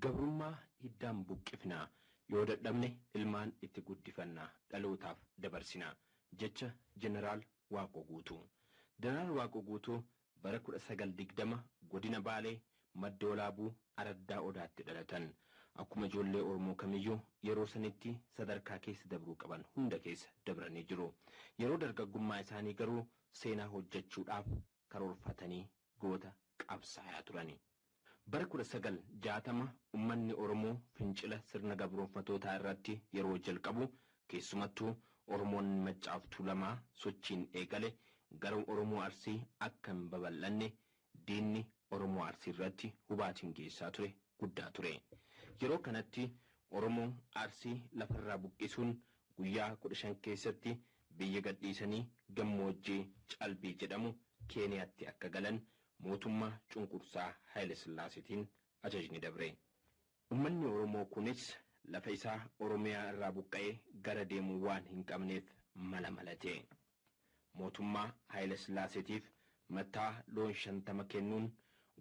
Gabrummaa hiddaan buqqifnaa, yoo dadhabne ilmaan itti guddifannaa, dhalootaaf dabarsinaa, jecha Jeneraal Waaqoo Guutuu. Jeneraal Waaqoo Guutuu bara 1920 godina Baalee Madda Walaabuu Araddaa Odaatti dhalatan. Akkuma ijoollee Oromoo kamiyyuu yeroo sanitti sadarkaa keessa dabruu qaban hunda keessa dabranii jiru. Yeroo dargaggummaa isaanii garuu seenaa hojjechuudhaaf karoorfatanii goota qabsaayaa turani. Bara 1960 uummanni Oromoo fincila sirna gabroonfatootaa irratti yeroo jalqabu, keessumattuu Oromoon Maccaaf Tuulamaa sochiin eegale gara Oromoo Arsii akka hin babal'anne diinni Oromoo Arsii irratti hubaatiin geessaa ture guddaa ture. Yeroo kanatti Oromoo Arsii lafarraa buqqisuun guyyaa 15 keessatti biyya gadhiisanii gammoojjii Calbii jedhamu Keeniyaatti akka galan mootummaa cunqursaa Haayile Sillaaseetiin ajajni dabre. Uummanni Oromoo kunis lafa isaa Oromiyaa irraa buqqa'ee gara deemuu waan hin qabneef mala malate. Mootummaa Haayile Sillaaseetiif mataa loon 50 kennuun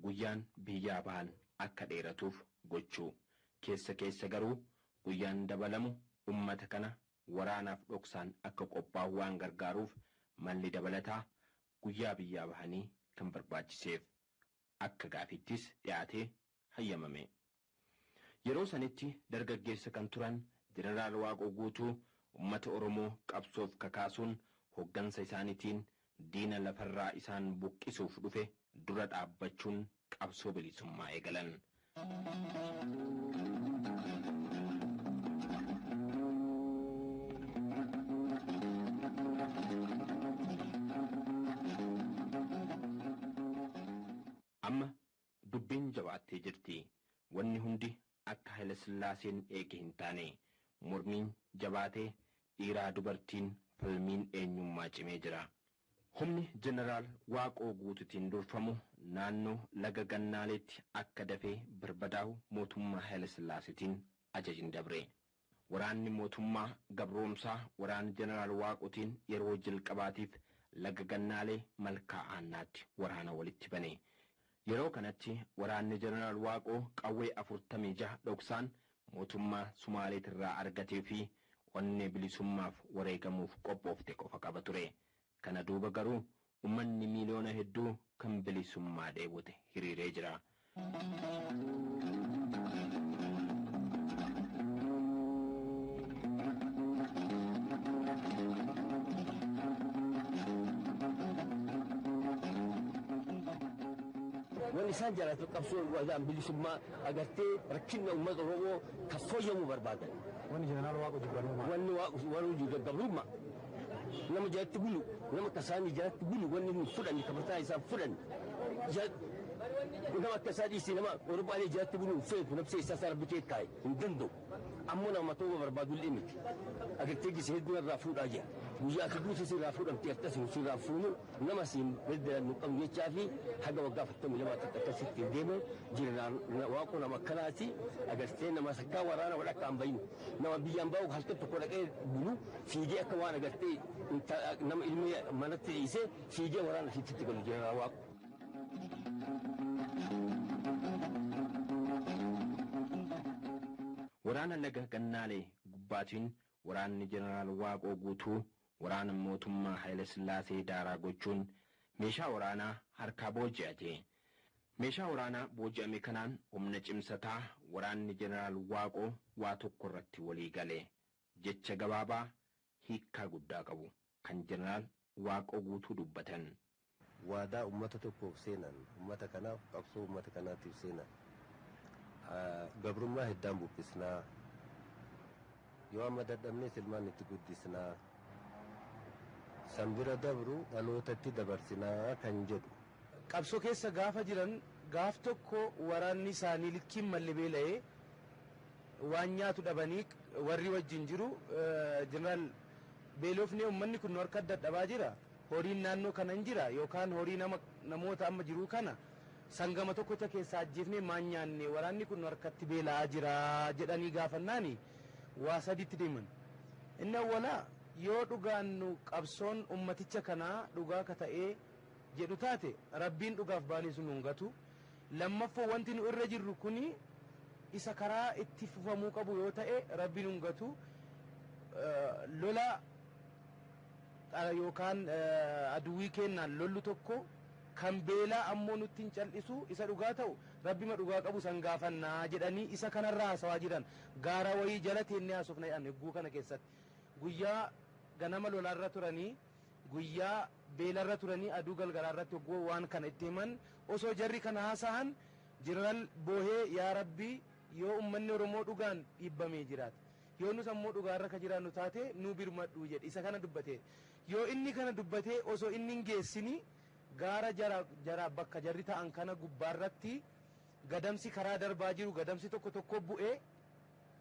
guyyaan biyyaa bahan akka dheeratuuf gochuu. Keessa keessa garuu guyyaan dabalamu uummata kana waraanaaf dhoksaan akka qophaa'u waan gargaaruuf malli dabalataa guyyaa biyyaa bahanii kan barbaachiseef akka gaafittis dhiyaatee hayyamame. Yeroo sanitti dargaggeessa kan turan Jeneraal Waaqoo Guutuu uummata Oromoo qabsoof kakaasuun hoggansa isaaniitiin diina lafarraa isaan buqqisuuf dhufe dura dhaabbachuun qabsoo bilisummaa eegalan. Amma dubbiin jabaattee jirti. Wanni hundi akka Haayile Sillaaseen eege hin taane. Mormiin jabaatee dhiiraa dubartiin falmiin eenyummaa cimee jira. Humni Jeneraal Waaqoo Guutuutiin durfamu naannoo laga Gannaaleetti akka dafee barbadaa'u mootummaa Haayile Sillaaseetiin ajajni dabre. Waraanni mootummaa gabroomsaa waraana Jeneraal Waaqootiin yeroo jalqabaatiif laga Gannaalee Malkaa Aannaatti waraana walitti bane. Yeroo kanatti waraanni Jeneraal Waaqoo qawwee 46 dhoksaan mootummaa Sumaaleetirraa argatee fi onnee bilisummaaf wareegamuuf qophoofte qofa qaba ture. Kana duuba garuu uummanni miiliyoona hedduu kan bilisummaa dheebote hiriiree jira. Wanni isaan jaalatu qabsoo wadaan bilisummaa agartee rakkina uummata Oromoo kan fooyyamuu barbaadan. Wanni Jeneraal Waaqoo jibbanummaa. Wanni Waaqoo jibbanummaa. Nama jalatti bulu, nama akka isaanii jalatti bulu wanni hin fudhanne kabataa isaan fudhanne. Nama akka isaa dhiisee nama Oromaalee jalatti bulu hin feetu nafsee isaa isaa rabbitee kaa'e hin danda'u. Ammoo nama ta'uu barbaadu illee miti. Agartee gisa hedduu irraa fuudhaa jira. Guyyaa ati duuti sirraa fuudhamtee akkasuma sirraa fuunu nama siin beddelan nu qabnu jechaa fi haga waggaa 42 akkasitti deemu Jeneraal Waaqoo nama akkanaati. Agartee nama sakkaa waraana walakkaa hin bahin. Nama biyyaan bahu halkan tokko dhaqee bulu fiigee akka waan agartee nama ilmi manatti dhiisee fiigee waraana fiigitti galu Jeneraal Waaqoo. Waraana laga Gannaalee gubbaatiin waraanni Jeneraal Waaqoo Guutuu waraana mootummaa Haayile Sillaasee daaraa gochuun meeshaa waraanaa harkaa booji'ate. Meeshaa waraanaa booji'ame kanaan humna cimsataa waraanni Jeneraal Waaqoo waa tokko irratti walii gale. Jecha gabaabaa hiikkaa guddaa qabu kan Jeneraal Waaqoo Guutuu dubbatan. Waadaa uummata tokkoof seenan, uummata kanaaf qabsoo uummata kanaatiif seenan. Gabrummaa hiddaan buqqisnaa, yoo amma dadhabnes ilmaan itti guddisnaa, san bira dabru dhalootatti dabarsinaa kan jedhu. Qabsoo keessa gaafa jiran gaaf tokko waraanni isaanii likkiin malle beela'ee waan nyaatu dhabanii warri wajjin jiru Jeneraal beelofnee uummanni kun nu harka dadhabaa jira. Horiin naannoo kana hin jira yookaan horii namoota amma jiru kana Sangama tokkocha keessaa ajjeefnee maan nyaanne, waraanni kun nu harkatti beela'aa jira jedhanii gaafannaani waa sadiitti deeman. Inni awwalaa, yoo dhugaan nu qabsoon ummaticha kanaa dhugaa ka ta'ee jedhu taate, Rabbiin dhugaaf baanii sun nu gatu. Lammaffoo, wanti nu irra jirru kuni isa karaa itti fufamuu qabu yoo ta'e, Rabbiin nu gatu. Lola yookaan aduwwii kennaan lollu tokko kan beelaa ammoo nutti hin cal'isu, isa dhugaa ta'u Rabbima dhugaa qabu san gaafannaa jedhanii isa kanarraa haasawaa jiran. Gaara wayii jala teennee haasofna jedhan. Hegguu kana keessatti guyyaa ganama lolaarra turanii, guyyaa beelarra turanii, aduu galgalaarratti hogguu waan kana itti himan, osoo jarri kana haasahan, jeneraal boohee, "Yaa Rabbii, yoo ummanni Oromoo dhugaan dhiibbamee jiraate, yoo nus ammoo dhugaarra ka jiraannu taate, nu birmadhu," jedhe. Isa kana dubbate. Yoo inni kana dubbatee osoo inni hin geessini, gaara jara jara bakka jarri ta'an kana gubbaarratti gadamsi karaa darbaa jiru, gadamsi tokko tokko bu'ee,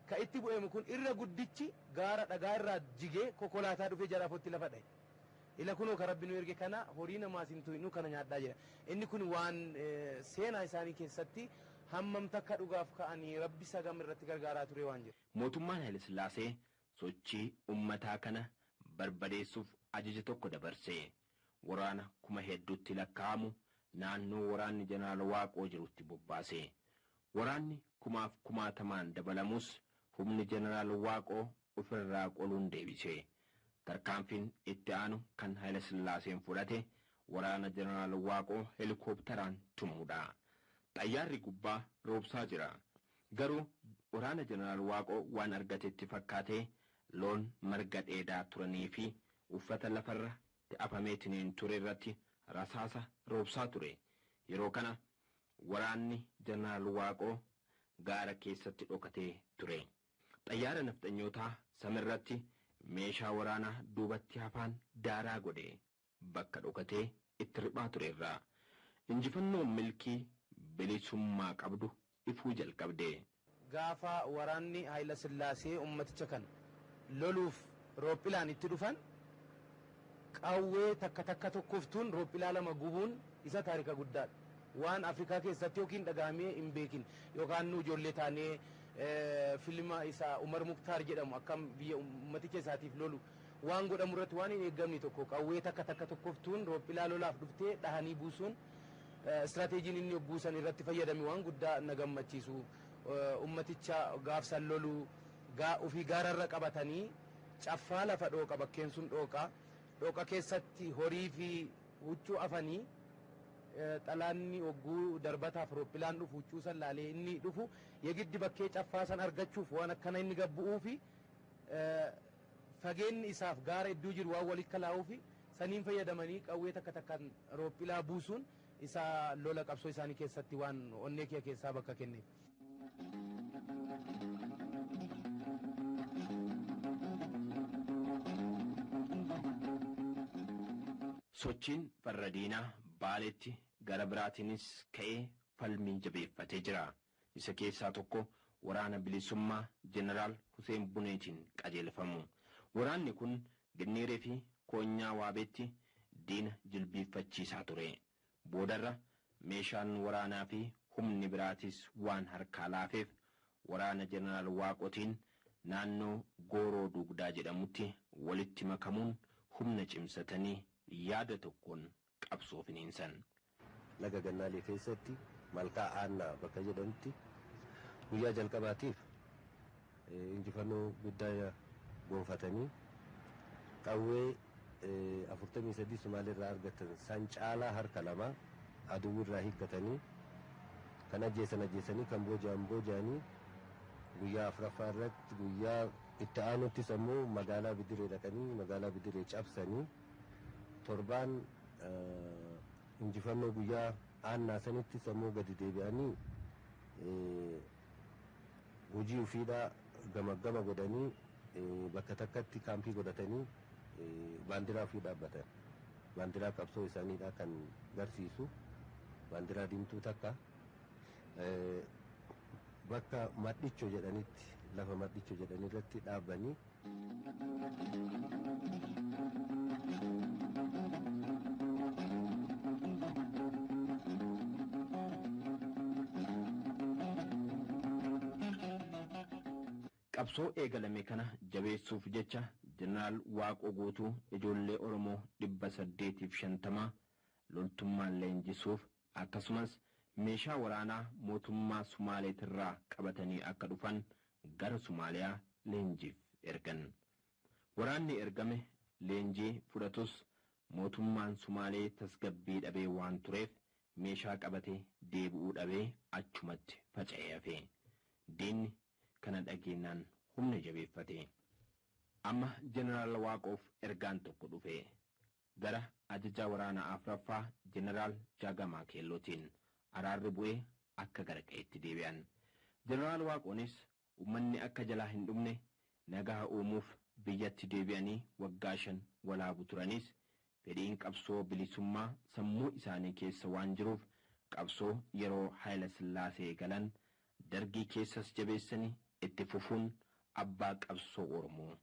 ka itti bu'eemu kun irra guddichi gaara dhagaa irraa jigee konkolaataa dhufee jara afotti lafa dha'e. Ila kunoo ka Rabbi nu erge kana, horii namaas hin tuqnu, kana nyaadhaa jedha. Inni kun waan seenaa isaanii keessatti hammam takka dhugaaf ka'anii Rabbi sagam irratti gargaaraa ture waan jedhu. Mootummaan Hayilasillaasee sochii uummataa kana barbadeessuuf ajaja tokko dabarse. Waraana kuma hedduutti lakkaa'amu naannoo waraanni Jeneraal Waaqoo jirutti bobbaase. Waraanni kumaaf kumaatamaan dabalamus humni Jeneraal Waaqoo ofirraa qoluun deebise. Tarkaanfiin itti aanu kan Hayilasillaaseen fudhate waraana Jeneraal Waaqoo heelikooptaraan tumuudha. Xayyaarri gubbaa roobsaa jira. Garuu waraana Jeneraal Waaqoo waan argatetti fakkaatee loon marga dheedaa turanii fi uffata lafarra afameetiniin ture irratti rasaasa roobsaa ture. Yeroo kana waraanni Jeneraal Waaqoo gaara keessatti dhokatee ture. Xayyaara nafxanyootaa samirratti meeshaa waraanaa duubatti hafaan daaraa godhe bakka dhokatee itti riphaa ture irraa. Injifannoon milkii bilisummaa qabdu ifuu jalqabde. Gaafa waraanni Hayila Sillaasee ummaticha kana loluuf roophilaan itti dhufan, qawwee takka takka tokkoftuun roophilaa lama gubuun isa taarika guddaadha. Waan Afrikaa keessatti yookiin dhagahamee hin beekin, yookaan nu ijoollee taanee filma isa Umar Muktaar jedhamu akkam biyya ummaticha isaatiif lolu waan godhamu irratti waan hin eeggamne tokko, qawwee takka takka tokkoftuun roophilaa lolaaf dhuftee dhahanii buusuun, istiraateejiin inni buusan irratti fayyadame waan guddaa na gammachiisu. Ummaticha gaafsan loluu ofii gaararra qabatanii caffaa lafa dhooqa, bakkeen sun dhooqa dhooqa keessatti horii fi huccuu afanii, xalaanni hogguu darbataaf roophilaan dhufu huccuu san laalee inni dhufu yegiddi bakkee caffaa san argachuuf waan akkana inni gabbu'uu fi fageenyi isaaf gaara iddoo jiru waan walitti kalaa'uu fi saniin fayyadamanii qawwee takka takkaan roophilaa buusuun isa lola qabsoo isaanii keessatti waan onnee kiyya keessaa bakka kenneef. Sochiin farra diinaa Baaleetti gara biraatiinis ka'ee falmiin jabeeffatee jira. Isa keessaa tokko waraana bilisummaa Jeneraal Hussein Buneetiin qajeelfamu. Waraanni kun Ginneeree fi Koonyaa Waabeetti diina jilbiiffachiisaa ture. Boodarra meeshaan waraanaa fi humni biraatis waan harkaa laafeef waraana Jeneraal Waaqotiin naannoo Gooroo Dugdaa jedhamutti walitti makamuun humna cimsatanii yaada tokkoon qabsoo finiinsan. Laga Gannaalee keessatti Malkaa Aannaa bakka jedhamutti guyyaa jalqabaatiif injifannoo guddaa gonfatanii, qawwee 43 Somaaliirraa argatan san caalaa harka lama aduwwiirraa hiikkatanii, kan ajjeesan ajjeesanii, kan booji'an booji'anii, guyyaa afuraffaa irratti, guyyaa itti aanuttis ammoo magaalaa Bidiree dhaqanii magaalaa Bidiree cabsanii, torbaan injifannoo guyyaa Aannaa sanittis ammoo gadi deebi'anii hojii ofiidhaa gama gama godhanii, bakka takkatti kaampii godhatanii baandiraa ofii dhaabbatan. Baandiraa qabsoo isaaniidha kan garsiisu baandiraa diimtuu takka bakka Madhicho jedhanitti, lafa Madhicho jedhanirratti dhaabbanii. Qabsoo eegalame kana jabeessuuf jecha Jeneraal Waaqoo Guutuu ijoollee Oromoo 850 loltummaan leenjisuuf akkasumas meeshaa waraanaa mootummaa Sumaaleetirraa qabatanii akka dhufan gara Sumaaliyaa leenjiif ergan. Waraanni ergame leenjii fudhatus mootummaan Sumaalee tasgabbii dhabee waan tureef meeshaa qabatee deebi'uu dhabee achumatti faca'ee hafe. Diinni kana dhageenyaan humna jabeeffate. Amma Jeneraal Waaqoof ergaan tokko dhufe. Gara ajajaa waraanaa afuraffaa Jeneraal Jaagamaa Keellootiin araarri bu'ee akka gara qe'eetti deebi'an. Jeneraal Waaqoonis uummanni akka jalaa hin dhumne nagaa uumuuf biyyatti deebi'anii waggaa 5 walaabu turanis fedhiin qabsoo bilisummaa sammuu isaanii keessa waan jiruuf qabsoo yeroo Haayila Sillaasee galan dargii keessas jabeessanii itti fufuun abbaa qabsoo Oromoo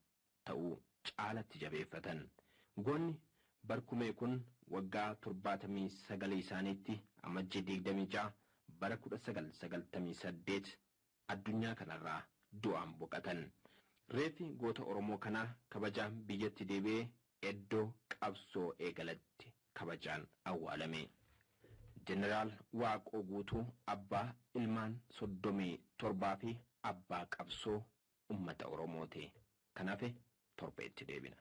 ta'uu caalatti jabeeffatan. Goonni barkumee kun waggaa 79 isaaniitti amajjii 26 bara 1998 addunyaa kanarraa du'aan boqotan. Reeffi goota Oromoo kanaa kabajaan biyyatti deebi'ee iddoo qabsoo eegalatti kabajaan awwaalame. Jeneraal Waaqoo Guutuu abbaa ilmaan 37 fi abbaa qabsoo uummata Oromooti. Kanaaf torbeetti deebina.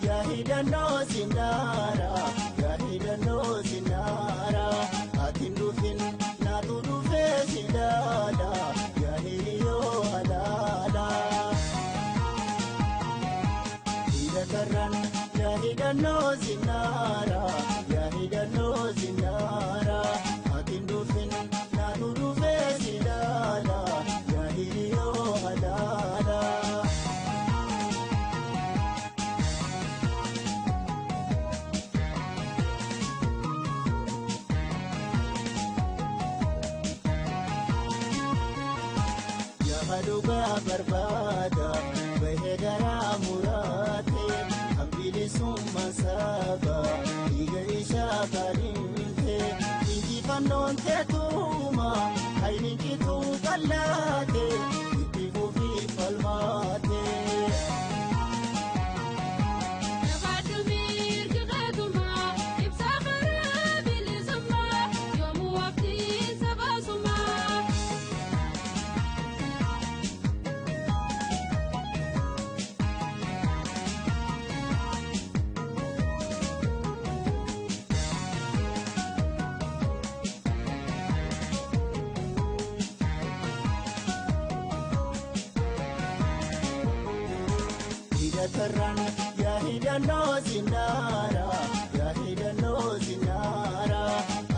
Yaa hidhannoo sinnaara yaa hidhannoo sinnaara ati dhufin naatu dhufee si ilaala yaa hiriyoo alaala. Hidhatarraan yaa hidhannoo sinnaara yaa hidhannoo sinnaara ati dhufin naatu dhufee si ilaala yaa hiriyoo alaala. Dhugaa barbaada bahee garaa muraate hambilisummaa saba dhiiga isaa kaadhimte injifannoon teetuma haynichituu qallaate itti fufii falmaate. Yaa hidhannoo sinnaara yaa hidhannoo sinnaara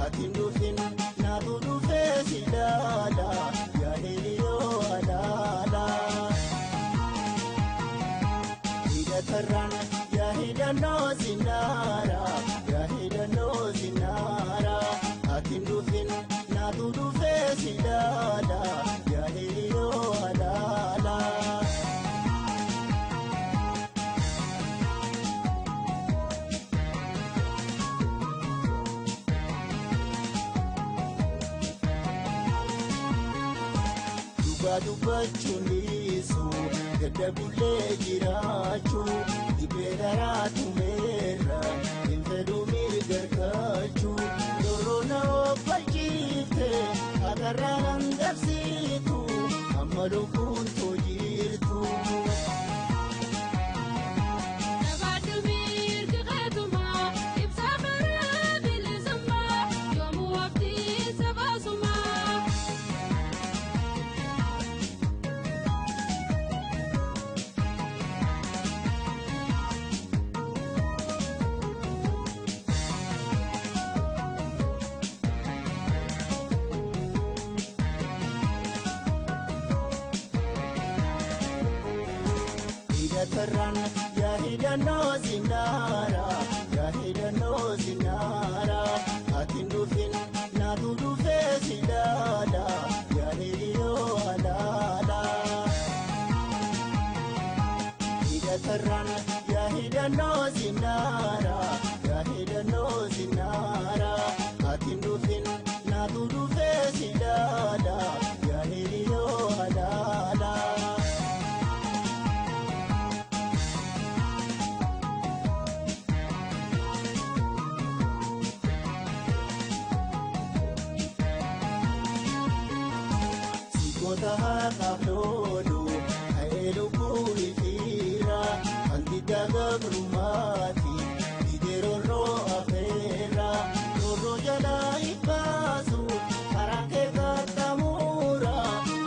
ati dhufin naatu dhufee si ilaala yaa hiriyoo alaala. Hidhatarraan yaa hidhannoo sinnaara yaa hidhannoo sinnaara ati dhufin naatu dhufee si ilaala yaa hiriyoo alaala. Dubbachuun dhiisu gadda bullee jiraachuu dhibbee daraa tumeerra hin fedhuu mirga argachuu yoroo ooffachiifte akarraa kan dabsiitu amma lubbuun too jirtu. Hidhatarraan yaa hidhannoo sinnaara yaa hidhannoo sinnaara ati dhufin naatu dhufee si laala yaa hiriyoo alaala. Hidhatarraan yaa hidhannoo sinnaara yaa hidhannoo sinnaara ati dhufin naatu dhufee si laala yaa hiriyoo alaala. Sikota haqaaf loolu ka'ee lubbuu ifiira wanti dagaagrumaati didee roorroo afeera roorroo jalaa ibbaasu karaa kee qaxxamuura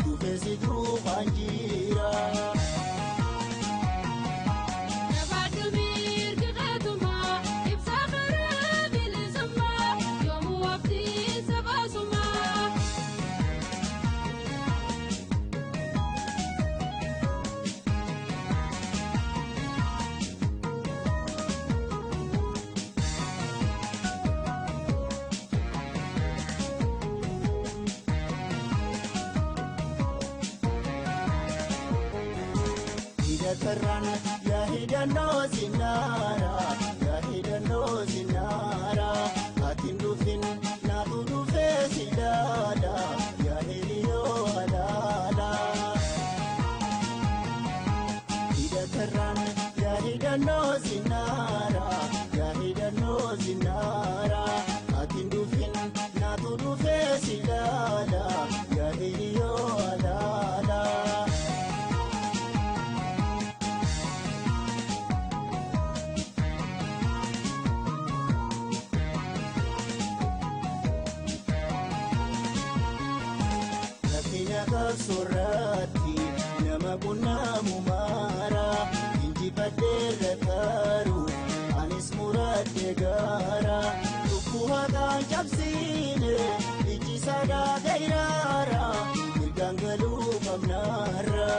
dhufee si duukaan jira. Hidhatarraan yaa hidhannoo sinnaara yaa hidhannoo sinnaara ati dhufin naatu dhufee si laala yaa hiriyoo alaala. Hidhatarraan yaa hidhannoo sinnaara yaa hidhannoo sinnaara ati dhufin naatu dhufee si laala yaa hiriyoo alaala. Rakkina qabsoorratti nama qunnaamu maara injifadheerra taaru anis muradhe gaara lubbuu haqaan cabsiine ijji sadaa gayraara mirgaan galuu qabnaarra.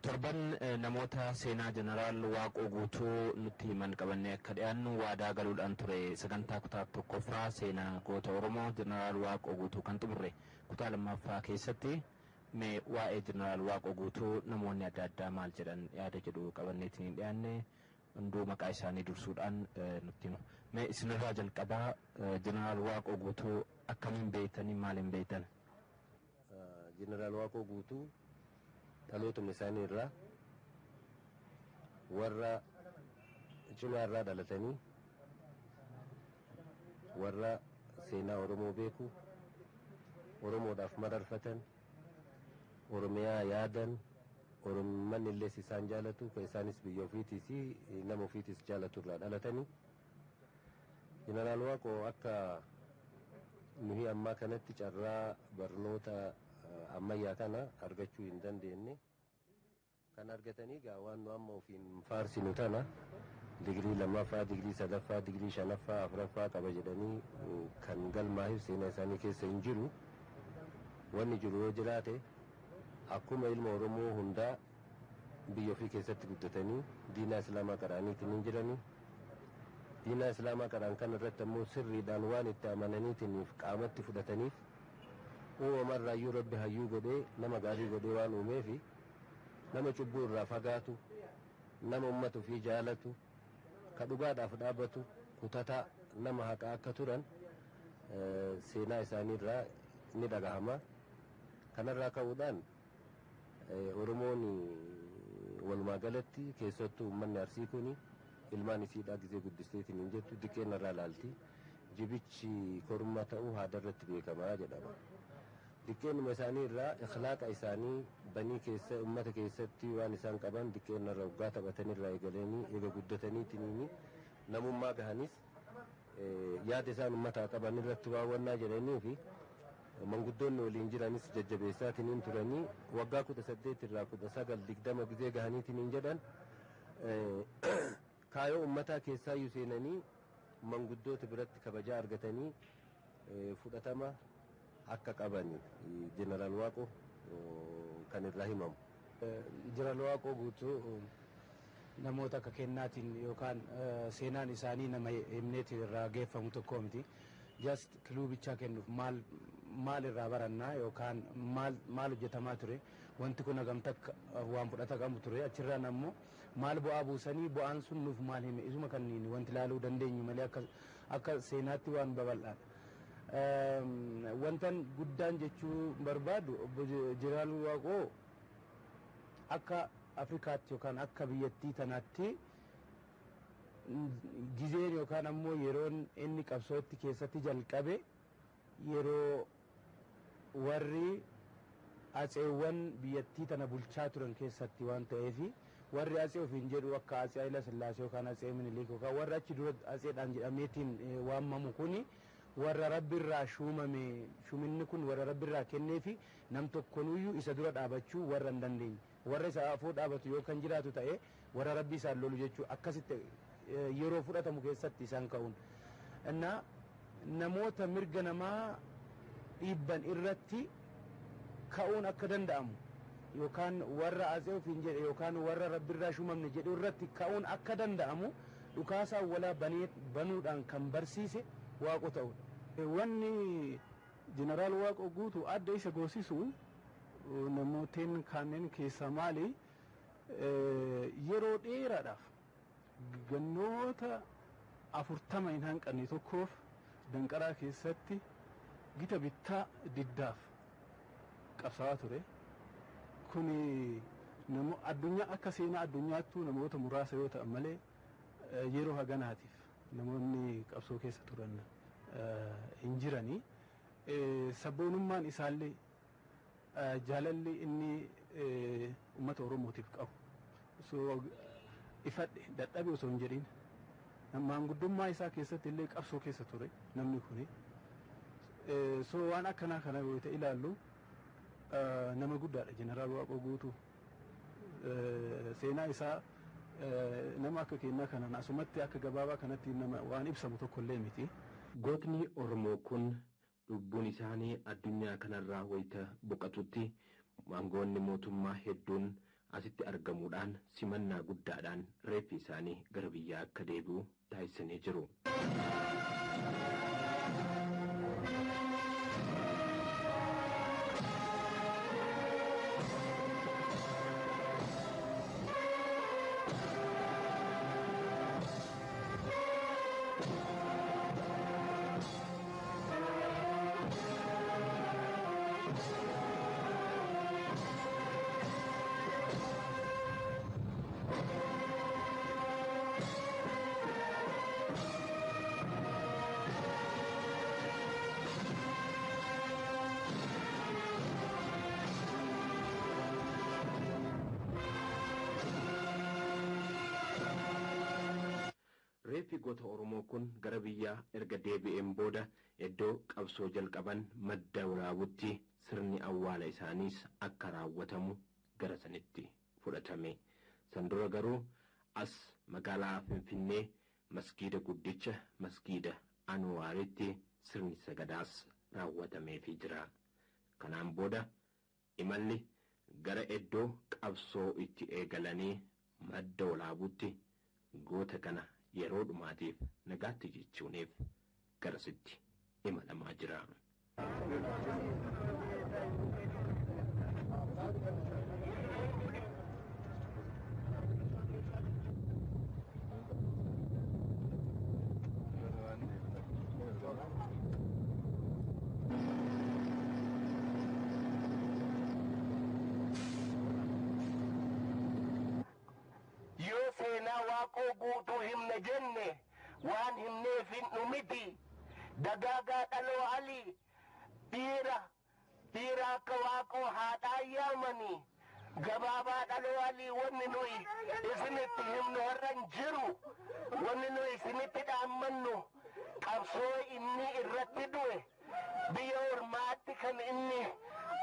Torban namoota seenaa jeneraal Waaqoo Guutuu nutti himan qabannee akka dhiyaannu waadaa galuudhaan ture sagantaa kutaa tokkoffaa seenaa goota Oromoo jeneraal Waaqoo Guutuu kan xumurre kutaa lammaffaa keessatti mee waa'ee jeneraal Waaqoo Guutuu namoonni adda addaa maal jedhan yaada jedhu qabanneetiin hin dhiyaanne hunduu maqaa isaanii dursuudhaan nutti himu. Mee isinirraa jalqabaa jeneraal Waaqoo Guutuu akkamiin beektanii maaliin beektan? Jeneraal Waaqoo Guutuu dhalootuma isaanii irraa warra cimaa irraa dhalatanii warra seenaa Oromoo beeku Oromoodhaaf mararfatan Oromiyaa yaadan Oromman illee isaan jaalatu kan isaanis biyya ofiitis nama ofiitis jaalatu irraa dhalatanii Jeneraal Waaqoo akka nuyi ammaa kanatti carraa barnoota ammayyaa kana argachuu hin dandeenye. Kan argatanii gaa waan nu amma ofiin faarsinu tana digirii lammaffaa, digirii sadaffaa, digirii shanaffaa, afuraffaa qaba jedhanii kan galmaa'eef seenaa isaanii keessa hin jiru. Wanni jiru yoo jiraate akkuma ilma Oromoo hundaa biyya ofii keessatti guddatanii diinaa Islaamaa qara'aniitiin hin jiranii. Diinaa Islaamaa qara'an kana irratti ammoo sirriidhaan waan itti amananiitiniif qaamatti fudhataniif uumamarraayyuu rabbi hayyuu godhee nama gaarii godhee waan uumeefi nama cubbuu irraa fagaatu nama ummata ofii jaalatu ka dhugaadhaaf dhaabbatu kutataa nama haqaa akka turan seenaa isaaniirraa ni dhagahama. Kanarraa ka'uudhaan Oromoon walumaa galatti keessattuu uummanni Arsii kun ilmaan isiidhaa gizee guddisteetiin hin jettu diqqeen irraa laalti. Jibichi korma ta'uu haada irratti beekamaa jedhama. Diqqeenuma isaanii irraa ikhlaaqa isaanii banii keessa uummata keessatti waan isaan qaban diqqeenna irra waggaa taphatan irraa eegalanii eega guddataniitiniini namummaa gahanis yaada isaan uummataa qaban irratti waawwannaa jedhanii fi manguddoonni waliin jiranis jajjabeessaatiniin turanii waggaa 18 irraa 19 20 gizee gahaniitiniin jedhan kaayoo uummataa keessaayyuu seenanii manguddoota biratti kabajaa argatanii fudhatama akka qaban Jeneraal Waaqoo kan irraa himamu. Jeneraal Waaqoo Guutuu namoota akka kennaatiin yookaan seenaan isaanii nama himneetiin irraa geeffamu tokko miti. Just clue bichaa kennuuf maal maal irraa barannaa yookaan maal maal hojjetamaa ture, wanti kun hagam takka waan fudhata qabu ture, achirraan ammoo maal bu'aa buusanii, bu'aan sun nuuf maal hime, isuma kanneen wanti ilaaluu dandeenyu malee akka seenaatti waan babal'aadha. Wantan guddaan jechuu barbaadu, obbo Jeneraal Waaqoo akka Afrikaatti yookaan akka biyyattii tanaatti gizeen yookaan ammoo yeroon inni qabsootti keessatti jalqabe yeroo warri atseewwan biyyattii tana bulchaa turan keessatti waan ta'eefi, warri atsee ofiin jedhu akka Atsee Hayila Sillaasee yookaan Atsee Minilik yookaan warri achi dura atseedhaan jedhameetiin waamamu kuni warra Rabbi irraa shuumame. Shuminni kun warra Rabbi irraa kenneefi, nam tokkonuyyuu isa dura dhaabachuu warra hin dandeenye, warra isa afoo dhaabatu yoo kan jiraatu ta'e warra Rabbi isaan lolu jechuu akkasitti yeroo fudhatamu keessatti isaan ka'uun. Innaa namoota mirga namaa dhiibban irratti ka'uun akka danda'amu yookaan warra atsee ofiin jedhe yookaan warra Rabbirraa shumamne jedhu irratti ka'uun akka danda'amu dhukaasaa walaa banuudhaan kan barsiise Waaqoo ta'udha. Wanni Jeneraal Waaqoo Guutuu adda isa goosisu namooteen kanneen keessaa maali? Yeroo dheeraadhaaf, gannoota 40 hin hanqanne tokkoof, danqaraa keessatti gita bittaa diddaaf qabsaa'aa ture. Kuni addunyaa akka seenaa addunyaattuu namoota muraasa yoo ta'an malee yeroo haganaatiif namoonni qabsoo keessa turan hin jiranii. Sabboonummaan isaallee, jaalalli inni uummata Oromootiif qabu osoo ifadhe dadhabe osoo hin jedhin maanguddummaa isaa keessatti illee qabsoo keessa ture namni kuni. So waan akkanaa kana yoo ta'e ilaallu nama guddaadha Jeneraal Waaqoo Guutuu. Seenaa isaa nama akka kennaa kanaan asumatti akka gabaabaa kanatti nama waan ibsamu tokko illee miti. Gootni Oromoo kun lubbuun isaanii addunyaa kanarraa wayita boqotutti aangoonni mootummaa hedduun asitti argamuudhaan simannaa guddaadhaan reeffi isaanii gara biyyaa akka deebi'u taasisanii jiru. Reeffi goota Oromoo kun gara biyyaa erga deebi'een booda iddoo qabsoo jalqaban Madda Walaabutti sirni awwaala isaaniis akka raawwatamu gara sanitti fudhatame. San dura garuu as magaalaa Finfinnee masgiida guddicha, masgiida Anuwaaritti sirni sagadaas raawwatameefii jira. Kanaan booda imalli gara iddoo qabsoo itti eegalanii Madda Walaabutti goota kana yeroo dhumaatiif nagaatti jechuuniif garasitti imalamaa jira. Yoo seenaa Waaqoo Guutuu himne jenne waan himneef hin dhumiti. Dagaagaa dhaloo alii dhiira dhiira. Warra akka Waaqoo haadhaa yaamanii gabaabaa dhaloo'anii wanni nuyi isinitti himnu har'a hin jiru. Wanni nuyi isinitti dhaammannu qabsoo inni irratti du'e biyya ormaatti kan inni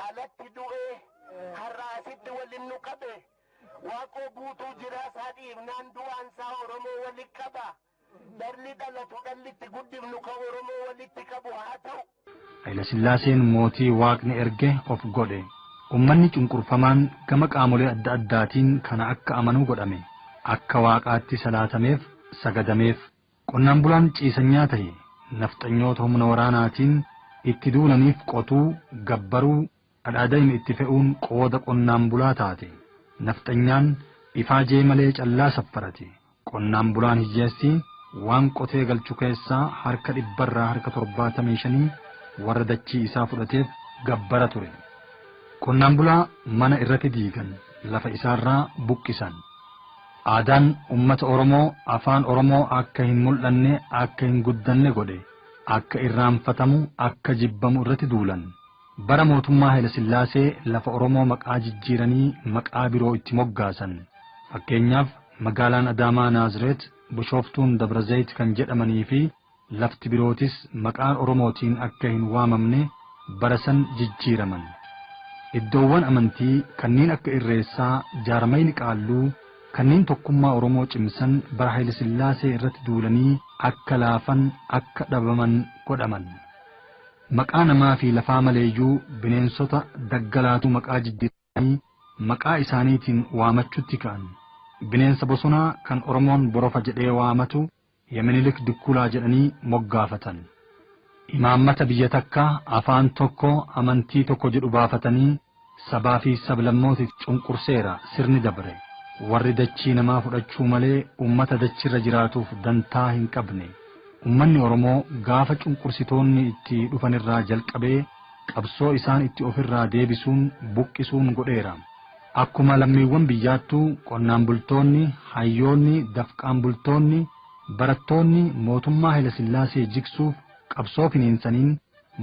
alatti du'e har'a asitti waliin nu qabe. Waaqoo Guutuu jiraa isaa dhiibnaan du'aan isaa Oromoo walitti qaba. Dhalli dhalatu dhalli itti guddifnu kan Oromoo walitti qabu haa ta'u. Hayilasillaaseen mootii waaqni erge of godhe. Uummanni cunqurfamaan gama qaamolee adda addaatiin kana akka amanuu godhame. Akka waaqaatti salaatameef sagadameef. Qonnaan bulaan ciisanyaa ta'e nafxanyoota humna waraanaatiin itti duulaniif qotuu, gabbaruu, dhadhaadayni itti fe'uun qooda qonnaan bulaa taate. Nafxanyaan ifaajee malee callaa saffarate. Qonnaan bulaan hiyyeessi waan qotee galchu keessaa harka 75% warra dachii isaa fudhateef gabbara ture. Qonnaan bulaa mana irratti diigan, lafa isaarraa buqqisan. Aadaan uummata Oromoo afaan Oromoo akka hin mul'anne, akka hin guddanne godhe, akka irraanfatamu, akka jibbamu irratti duulan. Bara mootummaa Hayilasillaasee lafa Oromoo maqaa jijjiiranii maqaa biroo itti moggaasan. Fakkeenyaaf magaalaan Adaamaa Naazireet, Bishooftuun Dabrazayit kan jedhamanii fi lafti birootis maqaan Oromootiin akka hin waamamne bara san jijjiiraman. Iddoowwan amantii kanneen akka Irreessaa, Jaarmayni Qaalluu kanneen tokkummaa Oromoo cimsan bara Hayilasillaasee irratti duulanii akka laafan, akka dhabaman godhaman. Maqaa namaa fi lafaa maleeyyuu bineensota daggalaatu maqaa jijjiiranii maqaa isaaniitiin waamachutti ka'an. Bineensa bosonaa kan Oromoon borofa jedhee waamatu Yemenilik Dukkulaa jedhanii moggaafatan. Imaammata biyya takka afaan tokko amantii tokko jedhu baafatanii sabaa fi sablammootiif cunqurseera sirni dabre. Warri dachii namaa fudhachuu malee uummata dachirra jiraatuuf dantaa hin qabne. Uummanni Oromoo gaafa cunqursitoonni itti dhufanirraa jalqabee qabsoo isaan itti ofirraa deebisuun buqqisuun godheera. Akkuma lammiiwwan biyyaattuu qonnaan bultoonni, hayyoonni, dafqaan bultoonni, barattoonni mootummaa Hayilasillaasee jigsuuf qabsoo finiinsaniin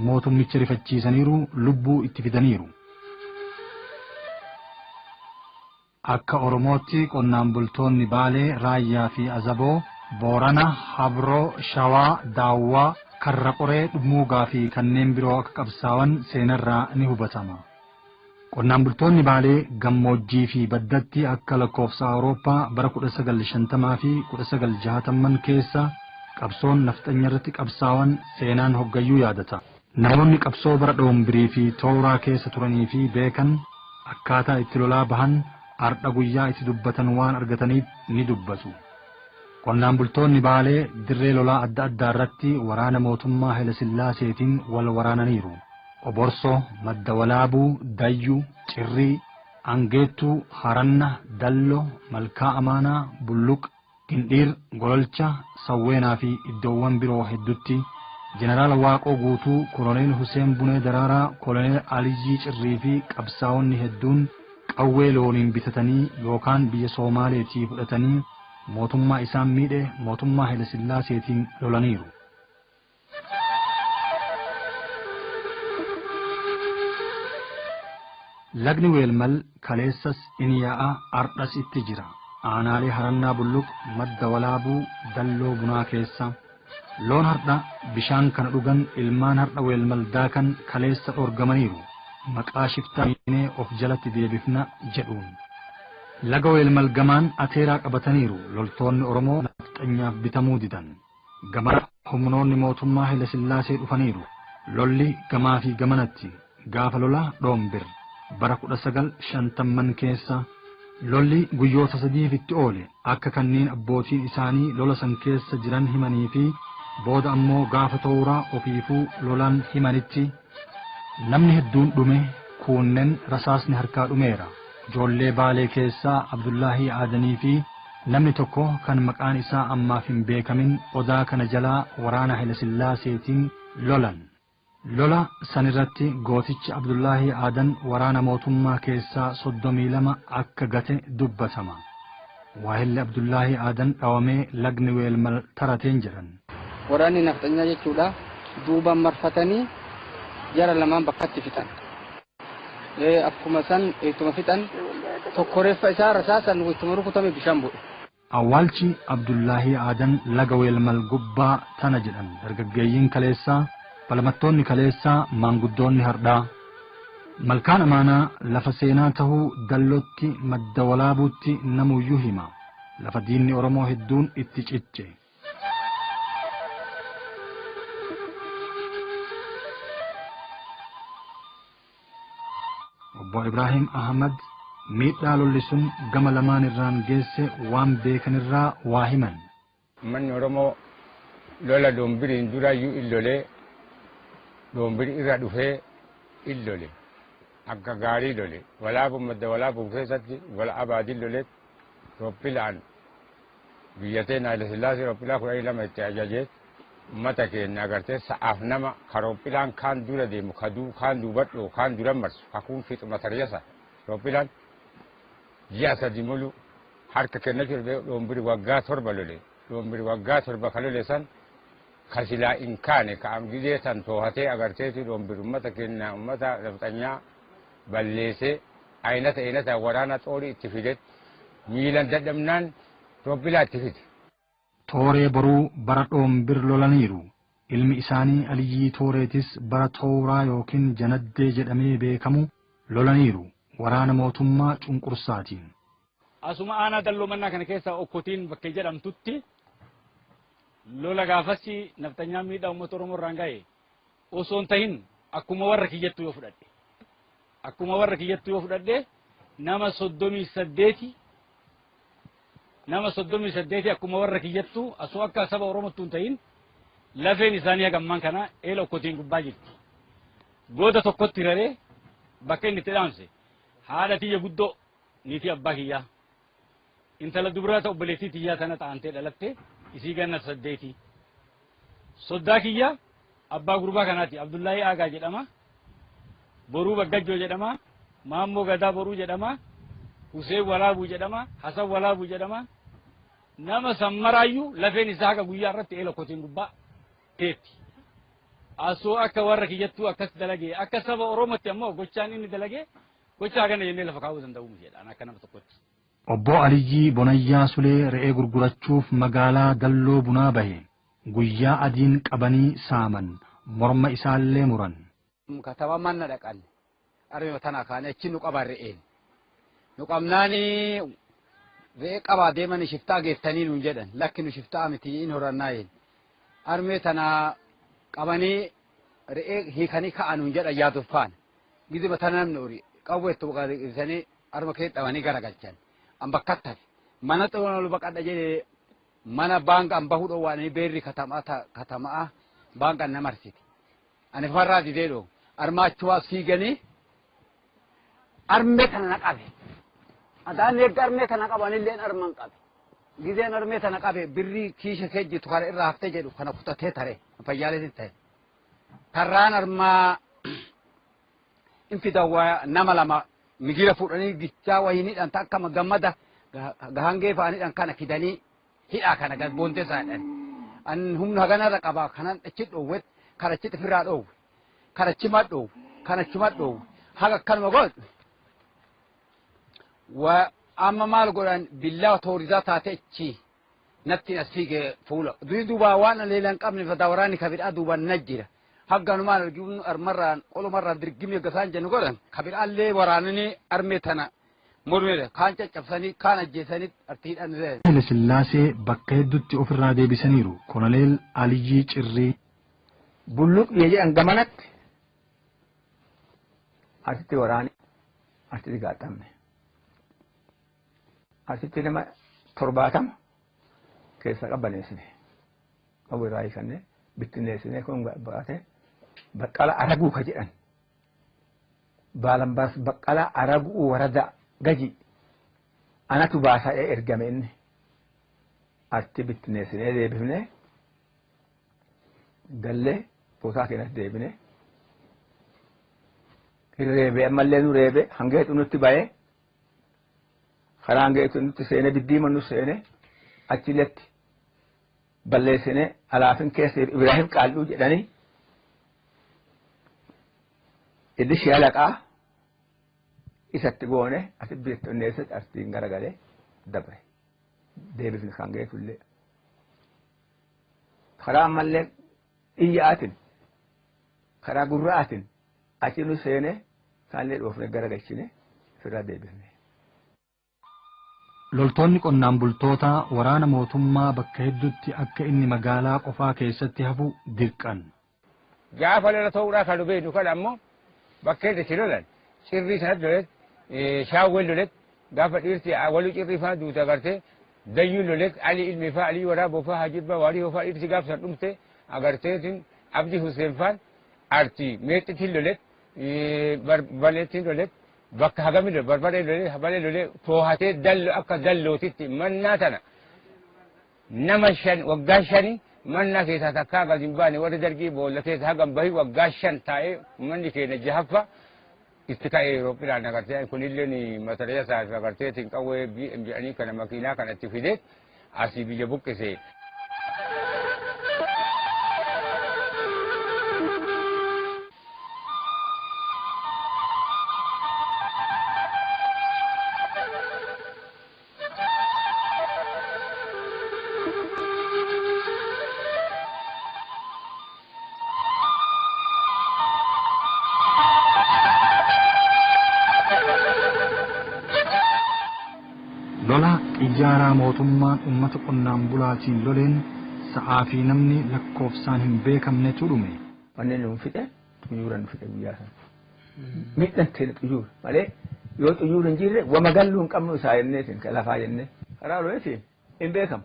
mootummicha rifachiisaniiru, lubbuu itti fidaniiru. Akka Oromootti qonnaan bultoonni Baalee, Raayyaa fi Azaboo, Boorana, Habroo, Shawaa, Daawwaa, Karra Qoree, Dhummuugaa fi kanneen biroo akka qabsaa'an seenarraa ni hubatama. Qonnaan bultoonni Baalee gammoojjii fi baddatti akka lakkoofsa Awurooppaa bara 1950 fi 1960 keessa qabsoon nafxanya irratti qabsaa'an seenaan hoggayyuu yaadata. Namoonni qabsoo bara dhoombirii fi tooraa keessa turanii fi beekan akkaataa itti lolaa bahan ardha guyyaa itti dubbatan waan argataniif ni dubbatu. Qonnaan bultoonni Baalee dirree lolaa adda addaa irratti waraana mootummaa Hayilesillaaseetiin wal waraananiiru. Oborsoo, Madda Walaabuu, Dayyuu, Cirrii, Angeettuu, Haranna, Dallo, Malkaa Amaanaa, Bulluq, Gindhiir, Gololcha, Sawweenaa fi iddoowwan biroo hedduutti Jeneraal Waaqoo Guutuu, Koloneel Huseen Bunee Daraaraa, Koloneel Aliyyii Cirrii fi qabsaa'onni hedduun qawwee looniin bitatanii yookaan biyya Soomaaleetii fudhatanii mootummaa isaan miidhe mootummaa Hayilesillaaseetiin lolaniiru. Lagni Weelmal kaleessas in yaa'a ardhas itti jira. Aanaalee Harannaa Bulluq, Madda Walaabuu, Dalloo Bunaa keessa. Loon hardha bishaan kana dhugan ilmaan hardha Weelmal daakan kaleessa dhorgamaniiru. Maqaa shiftaa miinee of jalatti deebifna jedhuun. Laga Weelmal gamaan ateeraa qabataniiru. Loltoonni Oromoo nafxanyaaf bitamuu didan. Gamana humnoonni mootummaa Hayilesillaasee dhufaniiru. Lolli gamaa fi gamanatti gaafa lola dhoombir. Bara 1950 keessa lolli guyyoota sadiif itti oole akka kanneen abbootiin isaanii lola san keessa jiran himanii fi booda ammoo gaafa tooraa ofiifuu lolan himanitti namni hedduun dhume kuunnen rasaasni harkaa dhumeera. Ijoollee Baalee keessaa Abdullaahii Aadanii fi namni tokko kan maqaan isaa ammaaf hin beekamin odaa kana jalaa waraana Hayilesillaaseetiin lolan. Lola sanirratti gootichi Abdullaahii Aadan waraana mootummaa keessaa 32 akka gate dubbatama. Waahilli Abdullaahii Aadan dhawamee lagni Weelmal tarateen jedhan. Waraanni nafxanyaa jechuudha duubaan marfatanii jara lamaan bakkatti fixan. Akkuma san ittuma fixan tokko reeffa isaa rasaasan ittuma rukutame bishaan bu'e. Awwaalchi Abdullaahii Aadan laga Weelmal gubbaa tana jedhan dargaggeeyyiin kaleessaa, falmattoonni kaleessaa, maanguddoonni hardhaa. Malkaan Amaanaa lafa seenaa tahuu Dallootti Madda Walaabuutti namuyyuu hima. Lafa diinni Oromoo hedduun itti cicce. Obbo Ibraahim Ahmad miidhaa lolli sun gama lamaan irraan geesse waan beekanirraa waa himan. Uummanni Oromoo lola Doombiriin duraayyuu illolee, Doombiri irra dhufee illole, akka gaarii lole. Walaabuu Madda Walaabuu keessatti wal abaadii lole. Rooppilaan biyya teenya Haile Sillaasee rooppilaa 12 itti ajajee uummata keenya agartee sa'aaf nama ka rooppilaan kaan dura deemu, ka kaan duubadhu, kaan dura marsu, kakuun fixu matariyasa rooppilaan ji'a 3 mulu harka kennachuu dhufee. Doombiri waggaa 7 lole. Doombiri waggaa 7 ka lole san ka silaa hin kaane ka amgidee san toohatee agarteeti Doombiri uummata keenya uummata nafxanyaa balleessee aynata aynata waraana xoorii itti fidet miilan dadhabnaan rooppilaa itti fide. Tooree Boruu bara Dhoombir lolaniiru. Ilmi isaanii Aliyyii Tooreetis bara Tooraa yookiin Janaddee jedhamee beekamu lolaniiru waraana mootummaa cunqursaatiin. Asuma aanaa Dalloo Mannaa kana keessa Okkotiin bakkee jedhamtutti lola gaafasii nafxanyaan miidhaa uummata Oromoo irraan ga'e osoo hin tahin akkuma warra kiyyattuu yoo fudhadhe. Akkuma warra kiyyattuu yoo fudhadhe nama 38, nama 38 akkuma warra kiyyattuu osoo akka saba Oromottuu hin tahin lafeen isaanii hagammaan kana eela Okkotiin gubbaa jirti. Gooda tokkotti raree bakka inni itti dhaamse haadha tiyya guddoo, niitii abbaa kiyyaa, intala dubaraa ta'u obboleettii tiyyaa tana ta'antee dhalatte isii ganna 8. Soddaa kiyya abbaa gurbaa kanaati, Abdullaahii Aagaa jedhama. Boruu Baggajjoo jedhama. Maammoo Gadaa Boruu jedhama. Huseen Walaabuu jedhama. Hasan Walaabuu jedhama. Nama sammaraayyuu lafeen isaa haga guyyaa irratti eela Okkotiin gubbaa teetti. Asoo akka warra kiyyattuu akkas dalagee, akka saba Oromootti ammoo gochaan inni dalagee gochaa kana jennee lafa kaa'uu danda'u miti jedhaan akka nama tokkotti. Obbo Aliyyii Bonayyaa Sulee re'ee gurgurachuuf magaalaa Dalloo Bunaa bahe. Guyyaa adiin qabanii saaman, morma isaallee muran. Kataba manna dhaqan arme tana kaane achi nu qaban re'een. Nu qabnaani re'ee qabaa deeman shiftaa geettanii nuun jedhan, lakki nu shiftaa miti in horannaa jeen. Armee tana qabanii re'ee hiikanii ka'an nuun jedhan yaaduf faana. Gidiba tana namni ori qawweettu baqatanii arma kee dhabanii garagalchan. An bakkatti hafe. Mana xoona ol baqadha jedhee mana baanka an bahuu dhoowwaanii beerri katamaa baanka na marsite. Ani farraa didee dhoo armaa achuwaa fiiganii armee tana na qabe. Adaan eegga armee tana qabanillee arman qabe. Gizeen armee tana qabe birrii kiisha kee jirtu kana irraa haftee jedhu kana kutatee tare fayyaaleetiin ta'e. Tarraan armaa infidawaa nama lama migira fuudhanii gichaa wayiniidhaan takka gammada gahangee fa'aniidhaan kana fidanii hidhaa kana gad boontee isaadhaan. An humna haganarra qabaa kanan achi dhoowwet kan achi ofirraa dhoowwe kan achi madhoowwe kan achi madhoowwe haga akkanuma godhu. Waa amma maal godhan billaa toorisaa taate achi natti as fiigee fuula. Duyi duubaa waan leelaan qabne fataa waraanni kabidhaa duubaan na jira. Hagganumaan arginu armarraan qolumarraan dirgimni gasaan jennu godhan kabidhaallee waraananii armee tana mormeedha kaan caccabsanii kaan ajjeesanii artiidhaan. Haile Sillaasee bakka hedduutti ofirraa deebisaniiru. Koloneel Aliyyii Cirrii. Bulluq jedhan gamanatti asitti waraani asitti gaaxamne. Asitti nama 70 keessa qabbaneessine. Qabu irraa hiikanne bittinneessine kun baate Baqqala Araguu ka jedhan. Baalambaas Baqqala Araguu warada gaji anatu baasaa ergame inni. Achi bittinneessinee deebifne gallee bootaa keenyatti deebine. Reebe ammallee nu reebe hangeetu nutti ba'ee karaa hangeetu nutti seene biddiima nu seene achilletti balleessine alaafin keessa Ibrahim Qaalluu jedhanii inni shaalaqaa Isatti goone asi beektonneessatti artiin garagalee dabre. Deebifni kan geetullee. Karaa ammallee iyyaatin karaa gurraatin achi nu seene kaanillee dhoofne garagalchine ofirraa deebifne. Loltoonni qonnaan bultootaa waraana mootummaa bakka hedduutti akka inni magaalaa qofaa keessatti hafu dirqan. Gaafa lola ta'uudhaa kan beeknu kan ammoo bakkee itti lolan cirrii sanatti lolet, shaawween lolet, gaafa dhiirti waluu cirrii faa duute agartee dayyuun lolet, Ali ilmi faa, Ali waraaboo faa, hajibba waarii faa, dhiirti gaafa san dhumte agarteetiin Abdi Hussein faan arti meexxitiin lolet, baleettiin lolet, bakka hagami lole, barbaree lole, habalee lole, toohatee dallo akka dallootitti mannaa tana nama 5 waggaa 5 mannaa keessaa takkaa gadi hin baane, warri dargii boolla keessa hagam bahi waggaa 5 taa'ee manni keenya jahaffa itti ka'ee Eurooppidhaan agartee kunillee matariya isaa agartee qawwee BM jedhanii kana makiinaa kana itti fidee asii biyya buqqise. Lola xiyyaaraa mootummaan uummata qonnaan bulaatiin loleen sa'aa fi namni lakkoofsaan hin beekamnetu dhume. Wanni nu fixe xuyyoora nu fixe guyyaa sana. Miidhaan ta'e xuyyoora malee yoo xuyyoora hin jirre wama galluu hin qabnu isaa jenneetiin kan lafaa jennee. Karaa loonitiin hin beekamu.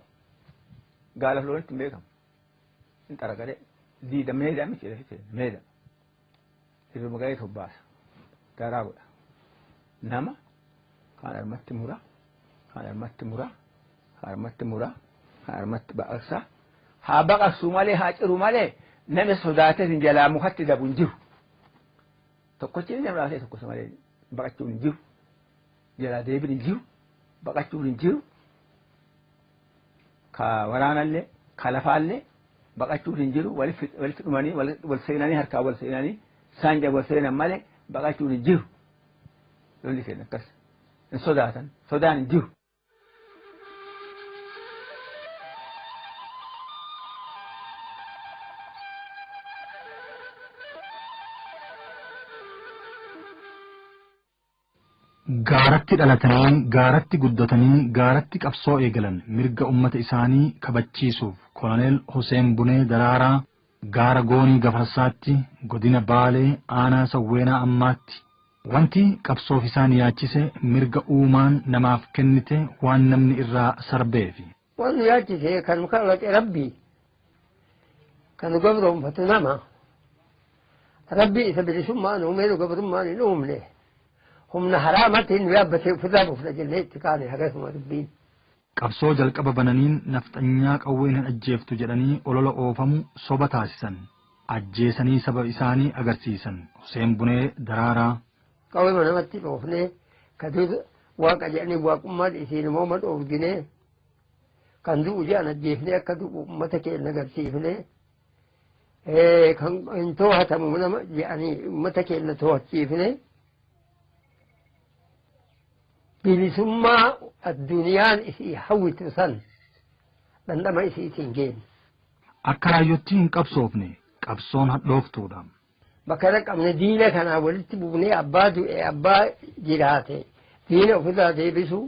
Gaalaaf loonitti hin beekamu. Hin xaragalee diida meedaa miti jedhe meeda. Hirruma gahee tobbaasa. Daraa godha. Nama kaan harmatti mura. Kaan harmatti mura. Kaan harmatti mura. Kaan harmatti baqaqsa. Haa baqaqsu malee haa ciru malee namni sodaatee hin jalaa mukatti dabu hin jiru. Tokkochi inni nama laafee tokko malee baqachuun hin jiru. Jalaa deebiin hin jiru. Baqachuun hin jiru. Ka waraanallee ka lafaallee baqachuun hin jiru. Walitti dhumanii wal seenanii harkaa wal seenanii saanja wal seenan malee baqachuun hin jiru. Lolli keenya akkas hin sodaatan sodaan hin jiru. Gaaratti dhalatanii, gaaratti guddatanii, gaaratti qabsoo eegalan mirga uummata isaanii kabachiisuuf Koloneel Hussein Bunee Daraaraa gaara Goonii Gafarsaatti, godina Baalee, aanaa Sawweenaa ammaatti wanti qabsoof isaan yaachise mirga uumaan namaaf kennite waan namni irraa sarbeefi. Waan nu yaachise kan nu kalaqe Rabbi, kan nu gabroonfatu nama. Rabbi isa bilisummaan uumee nu gabrummaan hin uumne. Humna haraamatti nu yaabbatee ofirraa buufna jennee itti kaane akkasuma dubbiin. Qabsoo jalqaba bananiin nafxanyaa qawween hin ajjeeftu jedhanii olola oofamu soba taasisan. Ajjeesanii saba isaanii agarsiisan. Hussein Bunee Daraaraa. Qawwee namatti dhoofnee kan waaqa jedhanii waaqummaan isiin immoo ma dhoofginee kan du'u jedhan ajjeefnee akka du'u uummata keenya agarsiifnee kan hin to'atamu nama jedhanii uummata keenya to'achiifnee bilisummaa addunyaan isii hawwitu san dhandhama isiitiin geenne. Akka raayyootti hin qabsoofne qabsoon hadhooftuudha. Bakka dhaqabne diina kanaa walitti buufnee abbaa du'e abbaa jiraate diina ofirraa deebisu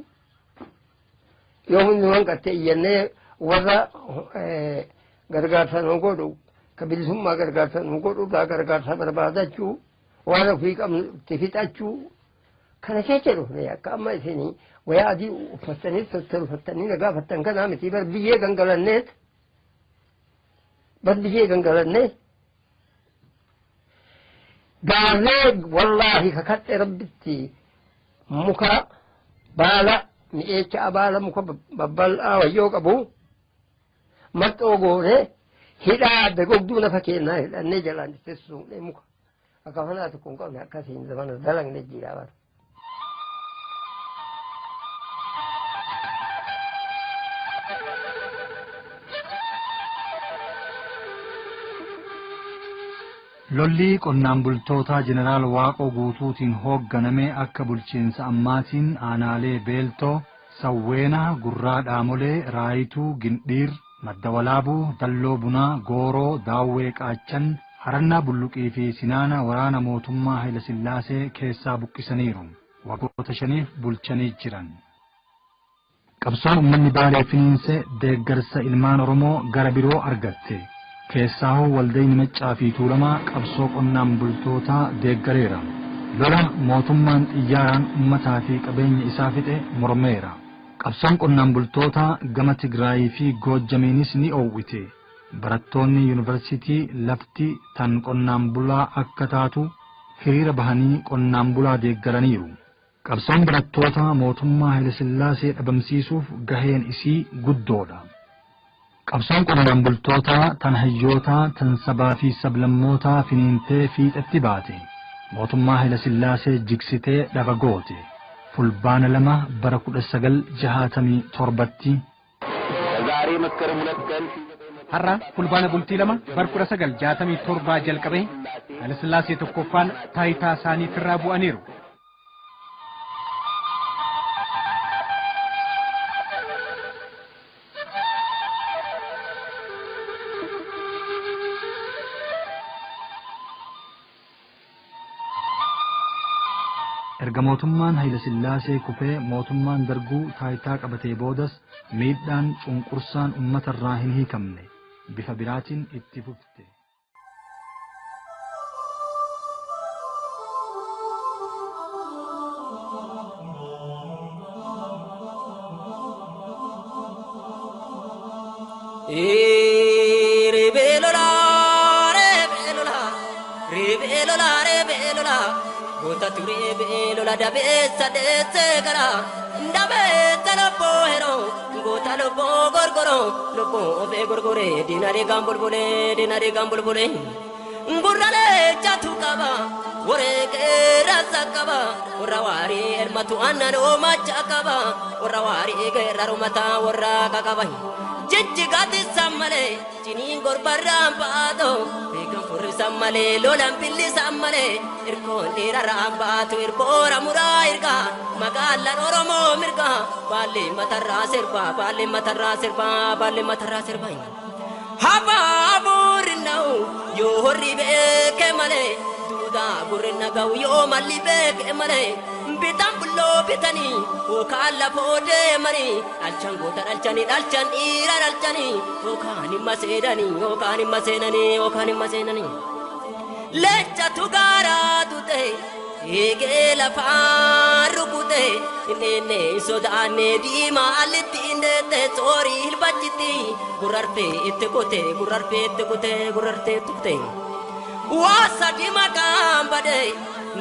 yoo hundi hanqatte iyyannee warra gargaarsa nu godhu ka bilisummaa gargaarsa nu godhu irraa gargaarsa barbaadachuu waan ofii qabnu itti fixachuu kana keessa dhufne akka amma isinii wayaa adii uffattanii tolfattanii nagaa uffattan kanaa miti bar biyyee gangalanneet bar biyyee gangalannee gaarree wallaahi kakadhe rabbitti muka baala mi'eecha baala muka babbal'aa wayyoo qabu maxxoo goonee hidhaa gogduu lafa keenyaa hidhannee jalaan itti suuqnee muka akka kanaa tokko hin qabne akkasiin zamana dalagne jira bara. Lolli qonnaan bultootaa Jeneraal Waaqoo Guutuutiin hoogganame akka bulchiinsa ammaatiin aanaalee Beeltoo, Sawweenaa, Gurraa Dhaamolee, Raayituu, Gindhiir, Madda Walaabuu, Dalloo Bunaa, Gooroo, Daawwee Qaachan, Harannaa Bulluqii fi Sinaana waraana mootummaa Hayilasillaasee keessaa buqqisaniiru. Waggoota 5f bulchanii jiran. Qabsoon uummanni Baalee finiinse deeggarsa ilmaan Oromoo gara biroo argatte. Keessaahuu waldayni Maccaa fi Tuulamaa qabsoo qonnaan bultootaa deeggareera. Lola mootummaan xiyyaaraan uummataa fi qabeenya isaa fixe mormeera. Qabsoon qonnaan bultootaa gama Tigraayii fi Goojjamiinis ni oowwite. Barattoonni yuunivarsiitii lafti tan qonnaan bulaa akka taatu hiriira bahanii qonnaan bulaa deeggaraniiru. Qabsoon barattoota mootummaa Hayilasillaasee dhabamsiisuuf gaheen isii guddoodha. Qabsoon qonnaan bultootaa tan hayyootaa tan sabaa fi sablammootaa finiintee fiixetti baate. Mootummaa Hayilasillaasee jigsitee dhaba goote. Fulbaana 2 bara 1967tti Har'a fulbaana bultii 2 bara 1967 jalqabee Hayilasillaasee tokkoffaan taayitaa isaaniitirraa bu'aniiru. Erga mootummaan Hayilasillaasee kufee mootummaan Darguu taayitaa qabatee boodas miidhaan cunqursaan uummatarraa hin hiikamne. Bifa biraatiin itti fufte. Goota turee beelola dabeessa deessee gara dabeessa lobboo heroo goota lobboo gorgoroo lobboo ofee gorgoree diinaree gaan bulbulee diinaree gaan bulbulee gurralee jatu qaba waree rasa qaba warra waarii elmatu aannan oomacha qaba warra waarii geerraru mataa warra qaqaba jijjigaati sammalee ciniin gorbarraan baatoo beekan furrisan malee lolan billisan malee irkoon dhiirarraan baatu irboora muraa irgaa magaalaan Oromoo mirgaa baallee matarraa sirbaa baallee matarraa sirbaa baallee matarraa sirbaa. Habaa burina'u yoo horri beeke malee duudaa gurri ga'u yoo malli beeke malee bitan bulloo bitanii yookaan lafoo deemanii dhalchan goota dhalchanii dhalchan dhiira dhalchanii yookaan himma seenanii yookaan himma seenanii yookaan himma seenanii. Leencatu gaaraatu ta'e eegee lafaa rukute inni sodaanne diimaa alitti indeete soorii hilbachitti gurrartee itti kute gurrartee itti kute gurrartee itti kute. Waa sadi maqaan badee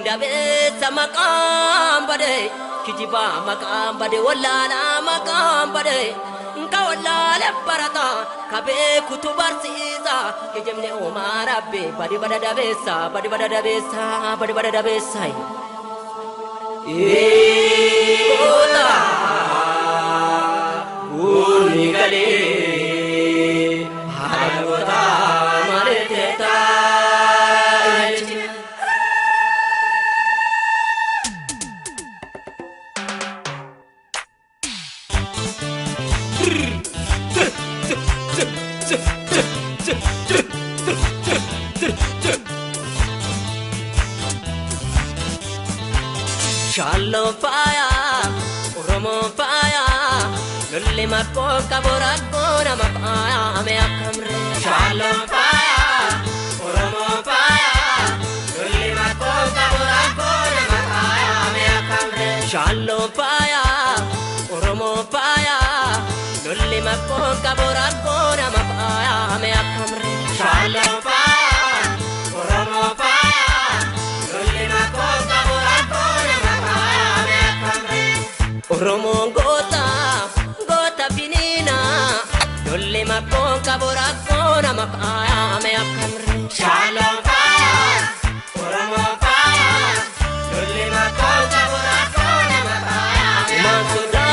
dabeessa maqaan badee kijibaa maqaan badee wallaalaa maqaan badee. Nka wallaale barata ka beekutu barsiisa kijibni uumaa rabbi badi bada dabeessa badi bada dabeessa badi bada dabeessa. Goota guurni galee haadha goota malee teetaa. Shalom fire, Oromo fire, lolli makkoo kabora koona mafaya ame akkamre. Shalom fire, Oromo fire, lolli makkoo kabora koona mafaya ame akkamre. Shalom fire, Oromo fire, lolli makkoo kabora koona mafaya ame akkamre. Shalom fire, Oromo fire, lolli makkoo kabora koona mafaya ame akkamre. Oromo goota goota finina lolli makkoo kabora koona mafaya ame akkamre. Shalom fire, Oromo fire, lolli makkoo kabora koona mafaya ame akkamre.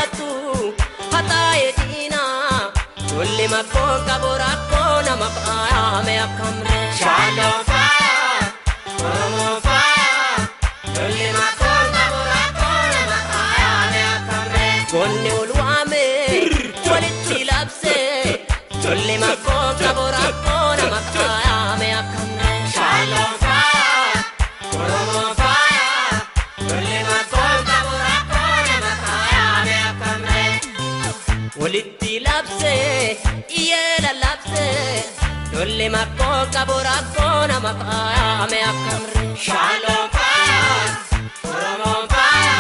Hataaye diina lolli makkoo kabora koona mafaya ame akkamre. Shalom fire, Goonni ol waame walitti labse lolli makkoon qabu rakkoo nama kaayame akkamne. Shaalloon faaya Oromoon faaya lolli makkoon qabu rakkoo nama kaayame akkamne. Walitti labse iyyee lallabse lolli makkoon qabu rakkoo nama kaayame akkamne. Shaalloon faaya Oromoon faaya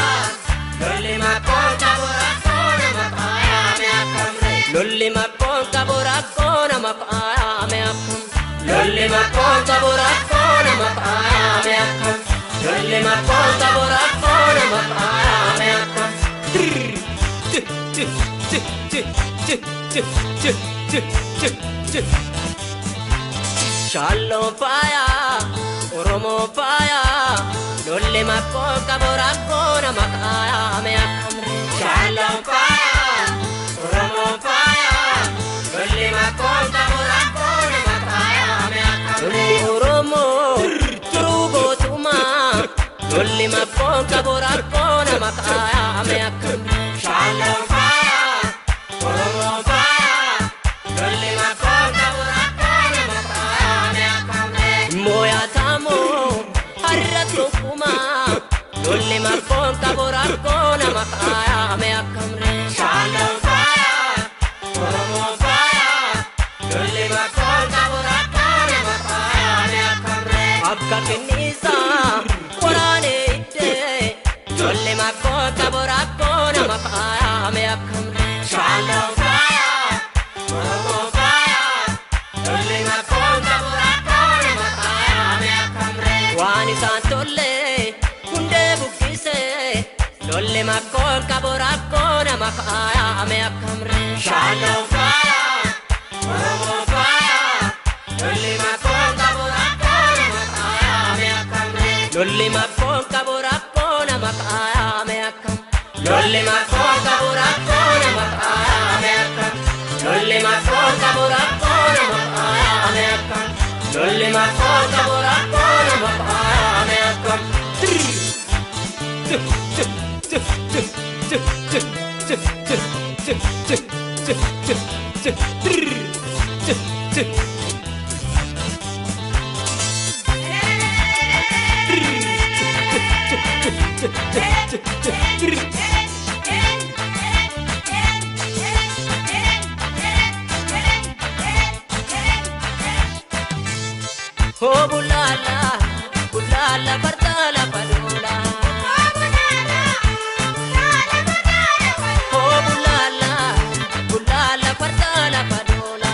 lolli makkoon qabu rakkoo nama kaayame akkamne. Lolli makkoon qabu rakkoo nama kaayame akkam. Lolli makkoon qabu rakkoo nama kaayame akkam. Lolli makkoon qabu rakkoo nama kaayame akkam. Shaalloon faaya Oromoon faaya lolli makkoon qabu rakkoo nama kaayame akkamre. Shaalloon faaya Oromoon faaya lolli makkoon qabu rakkoo nama kaayame akkamre. Lolli Oromoo turuu gootumaa lolli makkoon qabu rakkoo nama kaayame akkamre. Shaalloon faaya Oromoon faaya lolli makkoon qabu rakkoo nama kaayame akkamre. Mooyatamoo har'a tokkumaa lolli makkoon qabu rakkoo nama kaayame akkamre. Shaalloon faaya Oromoon faaya lolli makkoon qabu rakkoo nama kaayame akkamre. Akka kinniisaa waraanee iddee lolli makkoon qabu rakkoo nama kaayame akkamre. Shaalloon faaya Oromoon faaya lolli makkoon qabu rakkoo nama kaayame akkamre. Waan isaan tolle hundee buqqisee lolli makkoon qabu rakkoo nama kaayame akkamre. Shaalloon faaya Oromoon faaya lolli makkoon qabu rakkoo nama kaayame akkamre. Lolli makkoon qabu rakkoo nama kaayame akkam. Lolli makkoon qabu rakkoo nama kaayame akkam. Lolli makkoon qabu rakkoo nama kaayame akkam. Lolli makkoon qabu rakkoo nama kaayame akkam. Ho bulala, bulala bartala palula. Ho bulala, bulala bartala palula.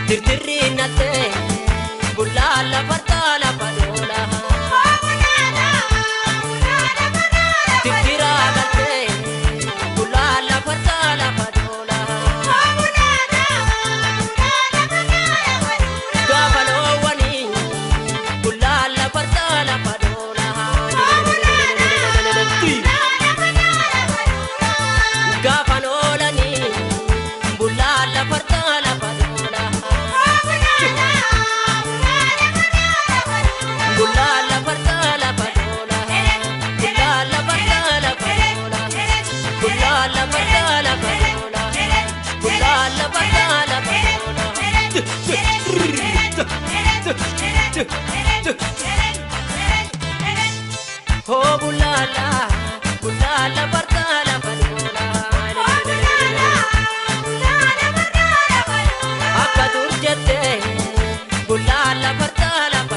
Tirtirri nate, bulala bartala palula. Tirtira gate, bulala bartala palula. Ho bulala, bulala bartala palula. Akka dur jette, bulala bartala palula.